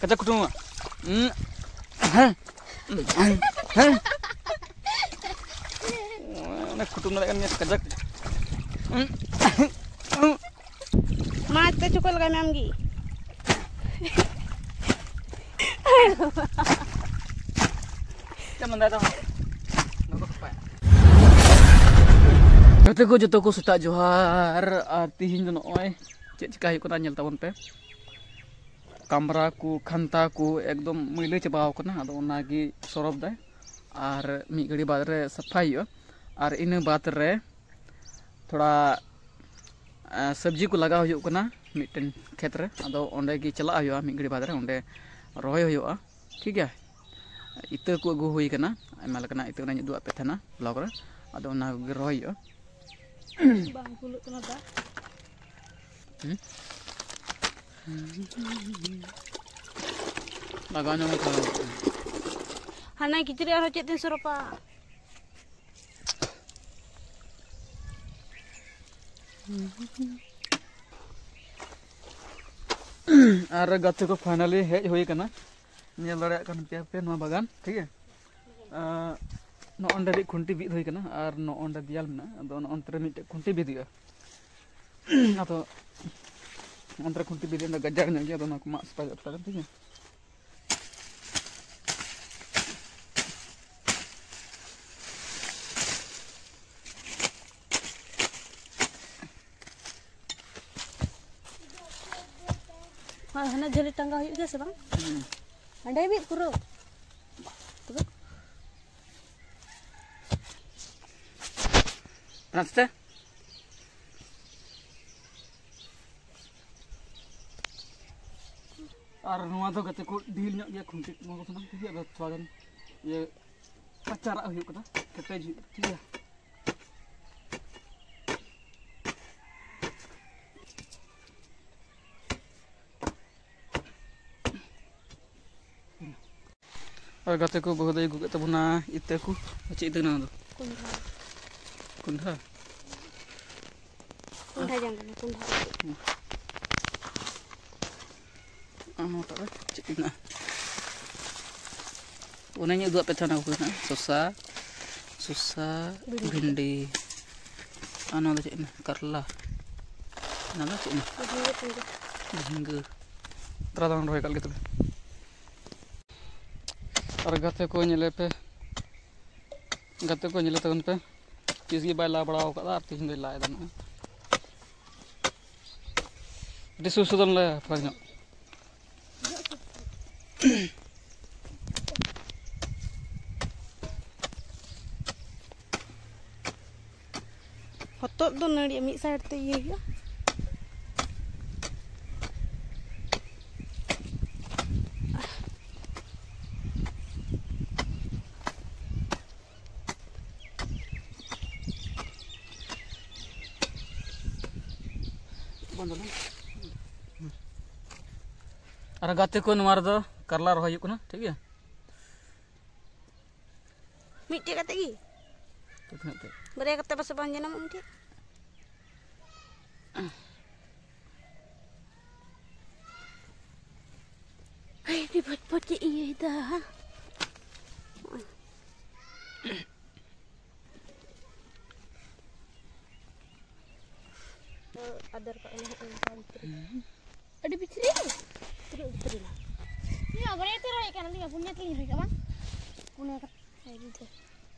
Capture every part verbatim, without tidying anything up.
ᱠᱟᱡᱟᱠ ᱠᱩᱴᱩᱢᱟ᱾ ᱩᱸ, ᱦᱮᱸ᱾ ᱦᱮᱸ᱾ ᱚᱱᱮ ᱠᱩᱴᱩᱢ ᱫᱟᱲᱮᱭᱟᱜ ᱠᱟᱱ ᱜᱮᱭᱟ, ᱠᱟᱡᱟᱠ᱾ ᱩᱸ, ᱩᱸ᱾ ᱢᱟ, ᱛᱮ ᱪᱚᱠᱚᱡ ᱞᱟᱜᱟᱭ ᱢᱮ ᱟᱢ ᱜᱮ᱾ ᱪᱮᱫ ᱢᱮᱱᱫᱟᱭ ᱫᱚ? ᱜᱟᱛᱮ ᱠᱚ ᱡᱚᱛᱚ ᱠᱚ ᱥᱮᱛᱟᱜ ᱡᱚᱦᱟᱨ᱾ ᱟᱨ ᱛᱤᱦᱤᱧ ᱫᱚ ᱱᱚᱜᱼᱚᱭ ᱪᱮᱫ ᱪᱤᱠᱟ ᱦᱩᱭᱩᱜ ᱠᱟᱱᱟ ᱧᱮᱞ ᱛᱟᱵᱚᱱ ᱯᱮ᱾ ᱠᱟᱢᱨᱟ ᱠᱚ, ᱠᱷᱟᱱᱛᱟ ᱠᱚ ᱮᱠᱫᱚᱢ ᱢᱟᱹᱭᱞᱟᱹ ᱪᱟᱵᱟᱣ ᱠᱟᱱᱟ, ᱟᱫᱚ ᱚᱱᱟᱜᱮ ᱥᱚᱨᱚᱯ ᱫᱟᱭ᱾ ᱟᱨ ᱢᱤᱫ ᱜᱷᱟᱹᱲᱤ ᱵᱟᱫᱽ ᱨᱮ ᱥᱟᱯᱷᱟᱭ ᱦᱩᱭᱩᱜᱼᱟ᱾ ᱟᱨ ᱤᱱᱟᱹ ᱵᱟᱫᱽ ᱨᱮ ᱛᱷᱚᱲᱟ, ᱮᱸ, ᱥᱚᱵᱽᱡᱤ ᱠᱚ ᱞᱟᱜᱟᱣ ᱦᱩᱭᱩᱜ ᱠᱟᱱᱟ ᱢᱤᱫᱴᱮᱱ ᱠᱷᱮᱛ ᱨᱮ, ᱟᱫᱚ ᱚᱸᱰᱮ ᱜᱮ ᱪᱟᱞᱟᱜ ᱦᱩᱭᱩᱜᱼᱟ ᱢᱤᱫ ᱜᱷᱟᱹᱲᱤ ᱵᱟᱫᱽ ᱨᱮ, ᱚᱸᱰᱮ ᱨᱚᱦᱚᱭ ᱦᱩᱭᱩᱜᱼᱟ᱾ ᱴᱷᱤᱠ ᱜᱮᱭᱟ, ᱤᱛᱟᱹ ᱠᱚ ᱟᱹᱜᱩ ᱦᱩᱭ ᱠᱟᱱᱟ, ᱟᱭᱢᱟ ᱞᱮᱠᱟᱱᱟᱜ ᱤᱛᱟᱹ ᱚᱱᱟᱧ ᱩᱫᱩᱜ ᱟᱫ ᱯᱮ ᱛᱟᱦᱮᱱᱟ ᱵᱞᱚᱜ ᱨᱮ, ᱟᱫᱚ ᱚᱱᱟ ᱠᱚᱜᱮ ᱨᱚᱦᱚᱭ ᱦᱩᱭᱩᱜᱼᱟ᱾ ᱵᱟᱝ ᱯᱷᱩᱞᱟᱹᱜ ᱠᱟᱱᱟ ᱫᱟᱜ᱾ ᱦᱩᱸ? ᱞᱟᱜᱟᱣ ᱧᱚᱜ ᱢᱮ ᱛᱷᱚᱲᱟ᱾ ᱦᱟᱱᱟ ᱠᱤᱪᱨᱤᱡ ᱟᱨᱦᱚᱸ ᱪᱮᱫ ᱛᱮᱧ ᱥᱚᱨᱚᱯᱟ? ᱟᱨ ᱜᱟᱛᱮ ᱠᱚ finally ᱦᱮᱡ ᱦᱩᱭ ᱟᱠᱟᱱᱟ᱾ ᱧᱮᱞ ᱫᱟᱲᱮᱭᱟᱜ ᱠᱟᱱ ᱯᱮᱭᱟ ᱯᱮ ᱱᱚᱣᱟ ᱵᱟᱜᱟᱱ, ᱴᱷᱤᱠ ᱜᱮᱭᱟ᱾ ᱟᱸ, ᱱᱚᱜᱼᱚ ᱱᱚᱸᱰᱮ ᱢᱤᱫ ᱠᱷᱩᱱᱴᱤ ᱵᱤᱫ ᱦᱩᱭ ᱠᱟᱱᱟ ᱟᱨ ᱱᱚᱜᱼᱚ ᱱᱚᱸᱰᱮ ᱫᱮᱭᱟᱞ ᱢᱮᱱᱟᱜᱼᱟ, ᱟᱫᱚ ᱱᱚᱜᱼᱚ ᱱᱚᱱᱛᱮ ᱨᱮ ᱢᱤᱫᱴᱮᱡ ᱠᱷᱩᱱᱴᱤ ᱵᱤᱫ ᱦᱩᱭᱩᱜᱼᱟ᱾ ᱟᱫᱚ ᱚᱱᱛᱮ ᱨᱮ ᱠᱷᱩᱱᱴᱤ ᱵᱤᱫ ᱚᱸᱰᱮ ᱜᱟᱡᱟᱲ ᱧᱚᱜ ᱜᱮᱭᱟ, ᱟᱫᱚ ᱚᱱᱟ ᱠᱚ ᱢᱟᱜ ᱥᱟᱯᱷᱟ ᱜᱚᱫ ᱠᱟᱜᱼᱟ, ᱴᱷᱤᱠ ᱜᱮᱭᱟ᱾ ᱦᱳᱭ, ᱦᱟᱱᱟ ᱡᱷᱟᱹᱞᱤ ᱴᱟᱸᱜᱟ ᱦᱩᱭᱩᱜ ᱜᱮᱭᱟ ᱥᱮ ᱵᱟᱝ? ᱦᱩᱸ᱾ ᱦᱟᱸᱰᱮ ᱢᱤᱫ ᱯᱩᱨᱟᱹ᱾ ᱛᱚᱵᱮ? ᱟᱥᱛᱮ᱾ ᱟᱨ ᱱᱚᱣᱟ ᱫᱚ ᱜᱟᱛᱮ ᱠᱚ ᱰᱷᱤᱞ ᱧᱚᱜ ᱜᱮᱭᱟ ᱠᱷᱩᱱᱴᱤ, ᱱᱚᱣᱟ ᱠᱚ ᱥᱟᱱᱟᱢ ᱴᱷᱤᱠ ᱜᱮᱭᱟ, ᱟᱫᱚ ᱛᱷᱚᱲᱟ ᱜᱟᱱ ᱤᱭᱟᱹ ᱠᱟᱪᱟᱨᱟᱜ ᱦᱩᱭᱩᱜ ᱠᱟᱱᱟ, ᱠᱮᱴᱮᱡ ᱦᱩᱭᱩᱜ, ᱴᱷᱤᱠ ᱜᱮᱭᱟ᱾ ᱟᱨ ᱜᱟᱛᱮ ᱠᱚ, ᱵᱟᱹᱦᱩ ᱫᱚᱭ ᱟᱹᱜᱩ ᱠᱮᱫ ᱛᱟᱵᱚᱱᱟ ᱤᱛᱟᱹ ᱠᱚ᱾ ᱪᱮᱫ ᱤᱛᱟᱹ ᱠᱟᱱᱟ ᱚᱱᱟ ᱫᱚ? ᱠᱚᱸᱰᱷᱟ᱾ ᱠᱚᱸᱰᱷᱟ? ᱠᱚᱸᱰᱷᱟ ᱡᱟᱝ ᱠᱟᱱᱟ, ᱠᱚᱸᱰᱷᱟ᱾ ᱦᱩᱸ᱾ ᱱᱚᱣᱟᱴᱟᱜ ᱨᱮ ᱪᱮᱫ ᱢᱮᱱᱟᱜᱼᱟ? ᱚᱱᱮᱧ ᱩᱫᱩᱜ ᱟᱫ ᱯᱮ ᱛᱟᱦᱮᱱᱟ, ᱠᱚ ᱦᱮᱱᱟᱜᱼᱟ ᱥᱚᱥᱟ, ᱥᱚᱥᱟ, ᱵᱷᱤᱱᱰᱤ᱾ ᱵᱷᱤᱱᱰᱤ᱾ ᱟᱨ ᱱᱚᱣᱟ ᱫᱚ ᱪᱮᱫ ᱢᱮᱱᱟᱜᱼᱟ? ᱠᱟᱨᱞᱟ᱾ ᱚᱱᱟ ᱫᱚ ᱪᱮᱫ ᱢᱮᱱᱟᱜᱼᱟ? ᱡᱷᱤᱸᱜᱟᱹ, ᱡᱷᱤᱸᱜᱟᱹ᱾ ᱡᱷᱤᱸᱜᱟᱹ᱾ ᱛᱟᱨᱟ ᱫᱚ ᱨᱚᱦᱚᱭ ᱠᱟᱜ ᱞᱮᱜᱮ ᱛᱚᱵᱮ᱾ ᱟᱨ ᱜᱟᱛᱮ ᱠᱚ ᱧᱮᱞᱮ ᱯᱮ, ᱜᱟᱛᱮ ᱠᱚ ᱧᱮᱞᱮ ᱛᱟᱵᱚᱱ ᱯᱮ, ᱛᱤᱥ ᱜᱮ ᱵᱟᱭ ᱞᱟ ᱵᱟᱲᱟ ᱟᱠᱟᱫᱟ ᱟᱨ ᱛᱮᱦᱮᱧ ᱫᱚᱭ ᱞᱟᱭ ᱮᱫᱟ ᱱᱚᱜᱼᱚᱭ᱾ ᱟᱹᱰᱤ ᱥᱩᱨ ᱥᱩᱨ ᱫᱚ ᱱᱚᱰᱮ ᱯᱷᱟᱨᱟᱠ ᱧᱚᱜ᱾ ᱦᱚᱛᱚᱫ ᱫᱚ ᱱᱟᱹᱲᱤ ᱢᱤᱫ ᱥᱟᱭᱤᱰ ᱛᱮ ᱤᱭᱟᱹ ᱦᱩᱭᱩᱜᱼᱟ᱾ ᱟᱨ ᱜᱟᱛᱮ ᱠᱚ, ᱱᱚᱣᱟ ᱨᱮᱫᱚ ᱠᱟᱨᱞᱟ ᱨᱚᱦᱚᱭ ᱦᱩᱭᱩᱜ ᱠᱟᱱᱟ, ᱴᱷᱤᱠ ᱜᱮᱭᱟ᱾ ᱢᱤᱫᱴᱮᱡ ᱠᱟᱛᱮ ᱜᱮ? ᱛᱤᱱᱟᱹᱜ ᱛᱮ? ᱵᱟᱨᱭᱟ ᱠᱟᱛᱮ ᱯᱟᱥᱮ ᱵᱟᱝ ᱡᱟᱱᱟᱢᱚᱜ ᱢᱤᱫᱴᱮᱡ? ᱦᱟᱭ ᱨᱮ ᱵᱷᱚᱡ ᱵᱷᱚᱡ ᱮ ᱤᱭᱟᱹᱭᱮᱫᱟ᱾ ᱟᱫᱚᱨ ᱠᱟᱜ ᱢᱮ ᱦᱟᱸᱜ ᱱᱚᱝᱠᱟ ᱵᱷᱤᱛᱨᱤ᱾ ᱟᱹᱰᱤ ᱵᱷᱤᱛᱨᱤ? ᱛᱤᱱᱟᱹᱜ ᱵᱷᱤᱛᱨᱤ ᱱᱟ? ᱤᱧ ᱢᱟ ᱵᱟᱨᱭᱟ ᱛᱮ ᱨᱚᱦᱚᱭ ᱠᱟᱱᱟ, ᱟᱹᱞᱤᱧ ᱢᱟ ᱯᱩᱱᱭᱟ ᱛᱮᱞᱤᱧ ᱨᱚᱦᱚᱭ ᱠᱟᱜᱼᱟ ᱵᱟᱝ? ᱯᱩᱱᱭᱟ ᱠᱟᱛᱮ᱾ ᱦᱮᱸ, ᱵᱩᱡᱷᱟᱹᱣ᱾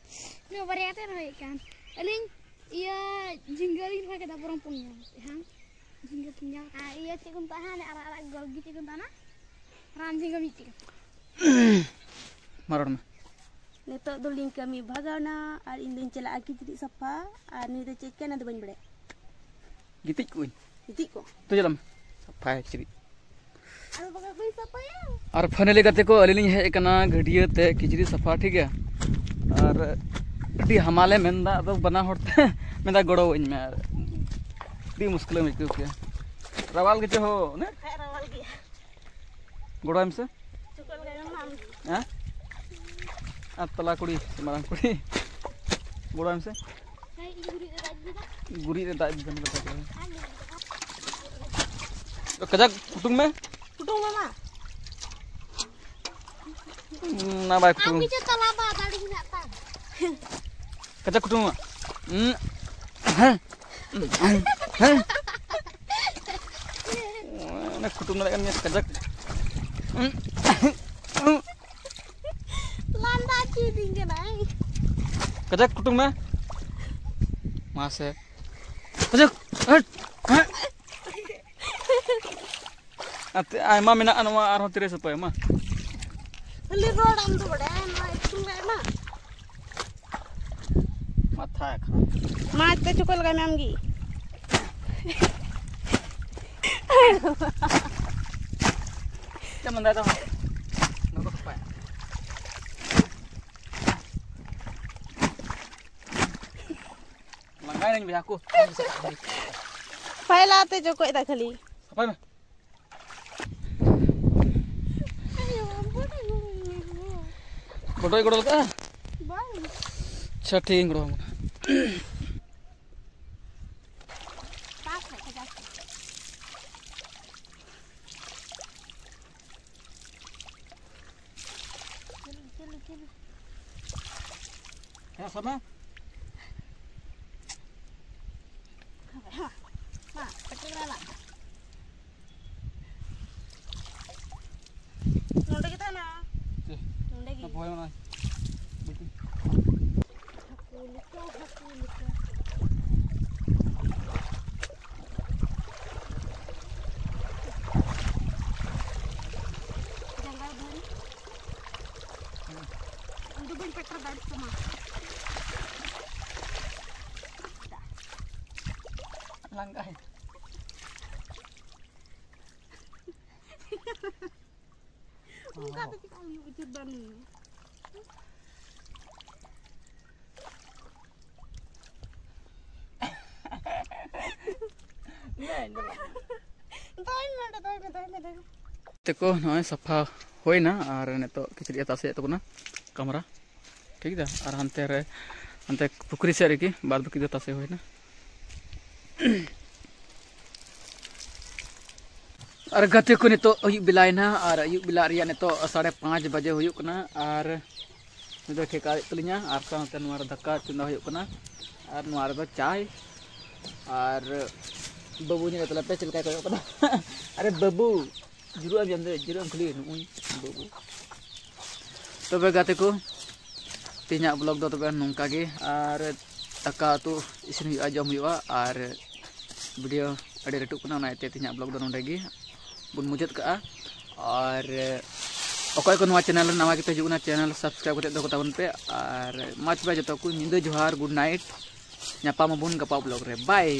ᱤᱧ ᱢᱟ ᱵᱟᱨᱭᱟ ᱛᱮ ᱨᱚᱦᱚᱭ ᱠᱟᱱ᱾ ᱟᱹᱞᱤᱧ ᱤᱭᱟᱹ ᱡᱷᱤᱸᱜᱟᱹ ᱞᱤᱧ ᱨᱚᱦᱚᱭ ᱠᱮᱫᱟ, ᱵᱚᱨᱚᱝ ᱯᱩᱱᱭᱟ᱾ ᱦᱮᱸ? ᱡᱷᱤᱸᱜᱟᱹ ᱯᱩᱱᱭᱟ᱾ ᱟᱨ ᱤᱭᱟᱹ ᱪᱮᱫ ᱠᱚ ᱢᱮᱛᱟᱜᱼᱟ ᱦᱟᱸᱜ, ᱚᱱᱮ ᱟᱨᱟᱜ ᱟᱨᱟᱜ ᱜᱳᱞ ᱜᱮ ᱪᱮᱫ ᱠᱚ ᱢᱮᱛᱟᱜᱼᱟ ᱚᱱᱟ? ᱨᱟᱱ ᱡᱷᱤᱸᱜᱟᱹ ᱢᱤᱫᱴᱮᱡ᱾ ᱢᱟ ᱨᱚᱲ ᱢᱮ᱾ ᱱᱤᱛᱚᱜ ᱫᱚᱞᱤᱧ ᱠᱟᱹᱢᱤ ᱵᱷᱟᱜᱟᱣᱱᱟ ᱟᱨ ᱤᱧ ᱫᱚᱧ ᱪᱟᱞᱟᱜᱼᱟ ᱠᱤᱪᱨᱤᱡ ᱥᱟᱯᱷᱟ᱾ ᱟᱨ ᱱᱩᱭ ᱫᱚ ᱪᱮᱫ ᱠᱟᱱᱟ ᱫᱚ ᱵᱟᱹᱧ ᱵᱟᱲᱟᱭᱟ᱾ ᱜᱤᱛᱤᱡ ᱠᱚᱜ ᱟᱹᱧ᱾ ᱜᱤᱛᱤᱡ ᱠᱚ? ᱛᱚ ᱪᱟᱞᱟᱜ ᱢᱮ᱾ ᱥᱟᱯᱷᱟᱭᱟ ᱠᱤᱪᱨᱤᱡ᱾ ᱟᱫᱚ ᱵᱟᱠᱷᱟᱡ ᱚᱠᱚᱭ ᱥᱟᱯᱷᱟᱭᱟ? ᱟᱨ finally ᱜᱟᱛᱮ ᱠᱚ, ᱟᱹᱞᱤᱧ ᱞᱤᱧ ᱦᱮᱡ ᱟᱠᱟᱱᱟ ᱜᱟᱹᱰᱭᱟᱹ ᱛᱮ ᱠᱤᱪᱨᱤᱡ ᱥᱟᱯᱷᱟ, ᱴᱷᱤᱠ ᱜᱮᱭᱟ᱾ ᱟᱨ ᱟᱹᱰᱤ ᱦᱟᱢᱟᱞᱮ ᱢᱮᱱᱫᱟ, ᱟᱫᱚ ᱵᱟᱱᱟ ᱦᱚᱲ ᱛᱮ ᱢᱮᱱᱫᱟ ᱜᱚᱲᱚ ᱟᱹᱧ ᱢᱮ᱾ ᱟᱨ ᱟᱹᱰᱤ ᱢᱩᱥᱠᱤᱞᱮᱢ ᱟᱹᱭᱠᱟᱹᱣ ᱠᱮᱭᱟ᱾ ᱨᱟᱣᱟᱞ ᱜᱮᱪᱚ ᱦᱳ, ᱚᱱᱮ? ᱦᱮᱸ, ᱨᱟᱣᱟᱞ ᱜᱮᱭᱟ᱾ ᱜᱚᱲᱚ ᱟᱭ ᱢᱮᱥᱮ᱾ ᱪᱩᱠᱟᱹᱜ ᱞᱮᱠᱟ ᱧᱟᱢᱚᱜᱼᱟ᱾ ᱦᱮᱸ? ᱟᱨ ᱛᱟᱞᱟ ᱠᱩᱲᱤ, ᱢᱟᱨᱟᱝ ᱠᱩᱲᱤ, ᱜᱚᱲᱚ ᱟᱭ ᱢᱮᱥᱮ᱾ ᱦᱮᱸ, ᱤᱧ ᱜᱩᱨᱤᱡ ᱨᱮ ᱫᱟᱜ ᱤᱧ ᱫᱩᱞᱟ᱾ ᱜᱩᱨᱤᱡ ᱨᱮ ᱫᱟᱜ ᱤᱧ ᱫᱩᱞᱟ᱾ ᱠᱟᱡᱟᱠ ᱠᱩᱴᱩᱝ ᱢᱮ᱾ ᱢᱟᱢᱟ᱾ ᱚᱱᱟ ᱵᱟᱭ ᱟᱢ ᱠᱩᱴᱩᱢ᱾ ᱜᱮᱪᱚ ᱛᱟᱞᱟ ᱵᱟ ᱫᱟᱲᱮ ᱢᱮᱱᱟᱜ ᱛᱟᱢ᱾ ᱠᱟᱡᱟᱠ ᱠᱩᱴᱩᱢᱟ᱾ ᱩᱸ, ᱦᱮᱸ᱾ ᱦᱮᱸ᱾ ᱚᱱᱮ ᱠᱩᱴᱩᱢ ᱫᱟᱲᱮᱭᱟᱜ ᱠᱟᱱ ᱜᱮᱭᱟ, ᱠᱟᱡᱟᱠ᱾ ᱞᱟᱸᱫᱟ ᱦᱚᱪᱚᱭᱤᱫᱤᱧ ᱠᱟᱱᱟᱭ᱾ ᱠᱟᱡᱟᱠ ᱠᱩᱴᱩᱢ ᱢᱮ᱾ ᱢᱟᱥᱮ᱾ ᱠᱟᱡᱟᱠ᱾ ᱦᱟᱹᱴ᱾ ᱦᱮᱸ᱾ ᱟᱛᱮ ᱟᱭᱢᱟ ᱢᱮᱱᱟᱜᱼᱟ ᱱᱚᱣᱟ, ᱟᱨᱦᱚᱸ ᱛᱤᱨᱮ ᱥᱟᱯᱷᱟᱭᱟ ᱢᱟ᱾ ᱠᱷᱟᱹᱞᱤ ᱨᱚᱲ ᱟᱢ ᱫᱚ ᱵᱟᱲᱟᱭᱟ, ᱱᱚᱣᱟ ᱤᱥᱠᱩᱞ ᱨᱮ ᱟᱭᱢᱟ᱾ ᱢᱟᱛᱷᱟ ᱠᱷᱟᱨᱟᱯ᱾ ᱢᱟ ᱟᱡ ᱛᱮ ᱪᱚᱠᱚᱡ ᱞᱟᱜᱟᱭ ᱢᱮ ᱟᱢ ᱜᱮ᱾ ᱪᱮᱫ ᱢᱮᱱᱫᱟ ᱫᱚ? ᱱᱚᱣᱟ ᱠᱚ ᱥᱟᱯᱷᱟᱭᱟ᱾ ᱞᱟᱸᱜᱟᱭᱮᱱᱟᱹᱧ ᱵᱚᱭᱦᱟ ᱠᱚ᱾ ᱯᱟᱭᱞᱟ ᱛᱮ ᱪᱚᱠᱚᱡ ᱫᱟ ᱠᱷᱟᱹᱞᱤ᱾ ᱥᱟᱯᱷᱟᱭ ᱢᱮ᱾ ᱜᱚᱰᱚᱭ ᱜᱚᱲᱚ ᱞᱮᱫᱟ? ᱵᱟᱝ᱾ ᱟᱪᱪᱷᱟ, ᱴᱷᱤᱠ ᱤᱧ ᱜᱚᱲᱚ ᱟᱢ ᱠᱟᱱᱟ᱾ ᱦᱮᱸ, ᱥᱟᱵ ᱢᱮ᱾ ᱱᱚᱰᱮ ᱜᱮ ᱛᱟᱦᱮᱱᱟ᱾ ᱪᱮᱫ? ᱱᱚᱰᱮ ᱜᱮ᱾ ᱵᱚᱦᱚᱭ ᱢᱮᱱᱟᱜᱼᱟ᱾ ᱦᱟᱹᱠᱩ ᱞᱮᱠᱟ, ᱦᱟᱹᱠᱩ ᱞᱮᱠᱟ᱾ ᱡᱟᱸᱜᱟ ᱫᱷᱟᱹᱨᱤ᱾ ᱤᱧ ᱫᱚ ᱵᱟᱹᱧ ᱯᱮᱴᱮᱨ ᱫᱟᱲᱮᱭᱟᱜ ᱛᱟᱢᱟ᱾ ᱞᱟᱸᱜᱟᱭ᱾ ᱚᱱᱠᱟ ᱫᱚ ᱪᱮᱫᱟᱜ ᱦᱩᱭᱩᱜ ᱩᱪᱤᱛ ᱵᱟᱹᱱᱩᱜ᱾ ᱫᱚᱦᱚᱭ ᱢᱮ ᱱᱚᱰᱮ, ᱫᱚᱦᱚᱭ ᱢᱮ, ᱫᱚᱦᱚᱭ ᱢᱮ, ᱫᱚᱦᱚᱭ ᱢᱮ᱾ ᱛᱮᱠᱚ ᱱᱚᱜᱼᱚᱭ ᱥᱟᱯᱷᱟ ᱦᱩᱭᱱᱟ ᱟᱨ ᱱᱤᱛᱚᱜ ᱠᱤᱪᱨᱤᱡ ᱮ ᱛᱟᱥᱮᱭᱮᱫ ᱛᱟᱵᱚᱱᱟ ᱠᱟᱢᱨᱟ᱾ ᱴᱷᱤᱠ ᱜᱮᱭᱟ, ᱟᱨ ᱦᱟᱱᱛᱮ ᱨᱮ, ᱦᱟᱱᱛᱮ ᱯᱩᱠᱷᱨᱤ ᱥᱮᱫ ᱨᱮᱜᱮ ᱵᱟᱫ ᱵᱟᱹᱠᱤ ᱫᱚ ᱛᱟᱥᱮ ᱦᱩᱭᱱᱟ᱾ ᱟᱨ ᱜᱟᱛᱮ ᱠᱚ, ᱱᱤᱛᱚᱜ ᱟᱹᱭᱩᱵ ᱵᱮᱞᱟᱭᱮᱱᱟ ᱟᱨ ᱟᱹᱭᱩᱵ ᱵᱮᱞᱟ ᱨᱮᱭᱟᱜ ᱱᱤᱛᱚᱜ ᱥᱟᱲᱮ ᱯᱟᱸᱪ ᱵᱟᱡᱮ ᱦᱩᱭᱩᱜ ᱠᱟᱱᱟ᱾ ᱟᱨ ᱱᱤᱛᱚᱜ ᱴᱷᱮᱠᱟ ᱦᱩᱭᱩᱜ ᱛᱟᱹᱞᱤᱧᱟ ᱟᱨ ᱥᱟᱶᱛᱮ ᱱᱚᱣᱟ ᱨᱮ ᱫᱟᱠᱟ ᱪᱚᱸᱫᱟ ᱦᱩᱭᱩᱜ ᱠᱟᱱᱟ᱾ ᱟᱨ ᱱᱚᱣᱟ ᱨᱮᱫᱚ ᱪᱟᱭ᱾ ᱟᱨ ᱵᱟᱹᱵᱩ ᱧᱮᱞ ᱛᱟᱞᱮ ᱯᱮ ᱪᱮᱫ ᱞᱮᱠᱟᱭ ᱠᱚᱭᱚᱜ ᱠᱟᱱᱟ᱾ ᱟᱨᱮ ᱵᱟᱹᱵᱩ, ᱡᱩᱨᱩᱜ ᱟᱢ ᱡᱟᱢ ᱫᱮ, ᱡᱩᱨᱩᱜ ᱟᱢ ᱠᱷᱟᱹᱞᱤ ᱱᱩᱜᱼᱩᱭ ᱵᱟᱹᱵᱩ᱾ ᱛᱚᱵᱮ ᱜᱟᱛᱮ ᱠᱚ, ᱛᱮᱦᱮᱧᱟᱜ vlog ᱫᱚ ᱛᱚᱵᱮ ᱱᱚᱝᱠᱟ ᱜᱮ᱾ ᱟᱨ ᱫᱟᱠᱟ ᱩᱛᱩ ᱤᱥᱤᱱ ᱦᱩᱭᱩᱜᱼᱟ, ᱡᱚᱢ ᱦᱩᱭᱩᱜᱼᱟ᱾ ᱟᱨ video ᱟᱹᱰᱤ ᱞᱟᱹᱴᱩᱜ ᱠᱟᱱᱟ, ᱚᱱᱟ ᱤᱭᱟᱹᱛᱮ ᱛᱮᱦᱮᱧᱟᱜ vlog ᱫᱚ ᱱᱚᱸᱰᱮ ᱜᱮ ᱵᱚᱱ ᱢᱩᱪᱟᱹᱫ ᱠᱟᱜᱼᱟ᱾ ᱟᱨ ᱚᱠᱚᱭ ᱠᱚ ᱱᱚᱣᱟ channel ᱨᱮ ᱱᱟᱣᱟ ᱜᱮᱯᱮ ᱦᱤᱡᱩᱜ ᱠᱟᱱᱟ, channel subscribe ᱠᱟᱛᱮ ᱫᱚᱦᱚ ᱠᱟᱛᱟᱵᱚᱱ ᱯᱮ᱾ ᱟᱨ ᱢᱟ ᱛᱚᱵᱮ ᱡᱚᱛᱚ ᱠᱚ ᱧᱤᱫᱟᱹ ᱡᱚᱦᱟᱨ, good night, ᱧᱟᱯᱟᱢ ᱟᱵᱚᱱ ᱜᱟᱯᱟ vlog ᱨᱮ, bye᱾